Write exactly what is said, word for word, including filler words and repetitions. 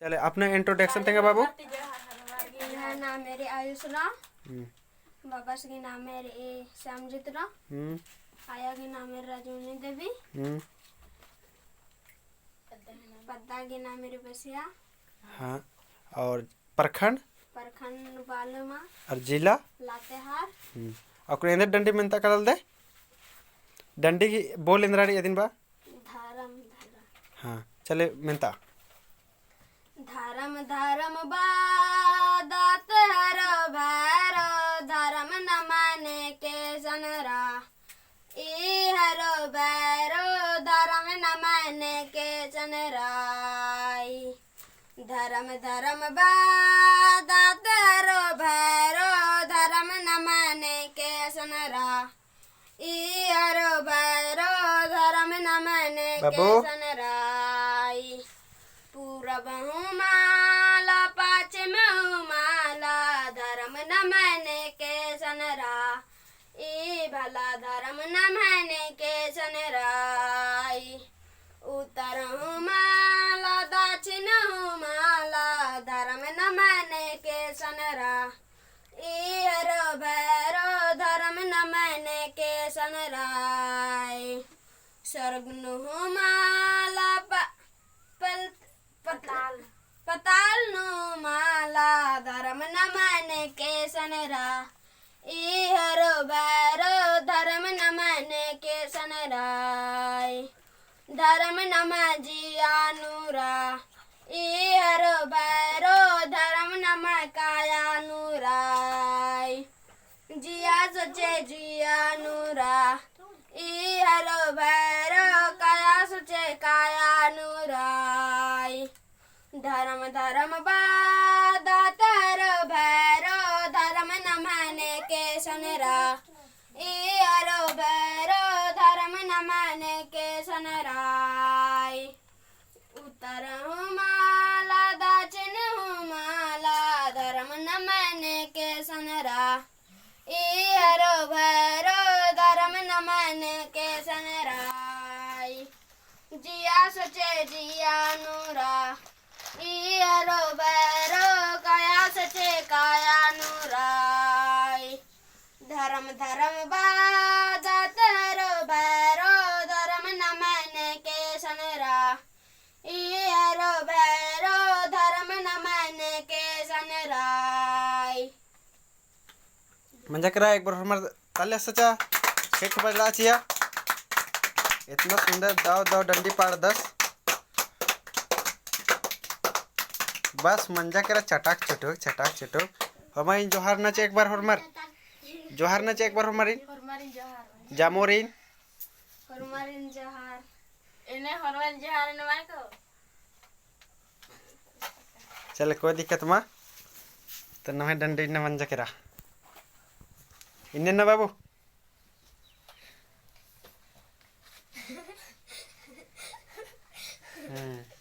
चले, अपना introduction तेंगा बाबू। इन्ना नाम मेरे आयुष रा। हम्म। बाबस गे नाम मेरे ए श्यामजीत रा। हम्म। आया गे नाम मेरे राजमणि देवी। हम्म। पद्दा गे नाम मेरे बसिया। हाँ, और प्रखंड? प्रखंड बालूमा। और जिला? लातेहार। हम्म। और एन्देर डंडी मेन्ता कालदय? डंडी की बोल एन्देर रई अदिन बा? धरम, धरम। हाँ, चले मेन्ता। धरम, धरम बा दात हरो भैरो, धरम नमन के सनरा। ई हरो भैरो, धरम नमन के सनराई। धरम, धरम बा दात हरो भैरो, धरम नमन के सनरा। ई हरो भैरो धरम नमन के बाबू। सनराई। पूरब हूँ माला, पश्चिम हूँ माला, धरम नमन के सनरा। ई भला धरम नमन के सनराई। उत्तर हूँ माला, दक्षिण हूँ माला, धरम नमन के सनरा। ई हरो भैरो धरम नमन के सनराई। स्वर्ग नू हूँ माला प-, पल-, पत-, पताल। पताल नू माला धरम नमन के सनरा। ई हरो भैरो धरम नमन के सनराई। धरम नमा जिया नू रा। ई हरो भैरो धरम नमा काया नू राई। जिया सोचे जिया नू रा। ई हरो भैरो काया सोचे काया नू राई। धरम धरम बा दात हरो भैरो धरम नमन के सनरा। ई हरो भैरो धरम नमन के सनराई। उत्तर हूँ माला, दक्षिण हूँ माला, धरम नमन के सनरा। ई हरो भैरो धरम नमन के सनराई। जिया सोचे जिया नू रा। ई हरो भैरो काया सोचे काया नू राई। धरम धरम बा दात हरो भैरो धरम नमन के सनरा। ई हरो भैरो धरम नमन के सनराई। मंजा केरा एक बार होरमर ताली सचा, छेक बजला चिया। इतना सुंदर दव दव डंडी पाड़दस। बस मंजा केरा चटाक चुटुक, चटाक चुटुक। होरमारिन जोहार नचे एक बार होरमर। जोहार नचे एक बार होरमारिन। होरमारिन जोहार। जामोरिन। होरमारिन जोहार। एन्ने होरमारिन जोहार एन्ने माय को। चले, कोई दिक्कत मा। तो नम्है डंडी इन्ना मंजा केरा। इन्ने ना बाबू। हम्म।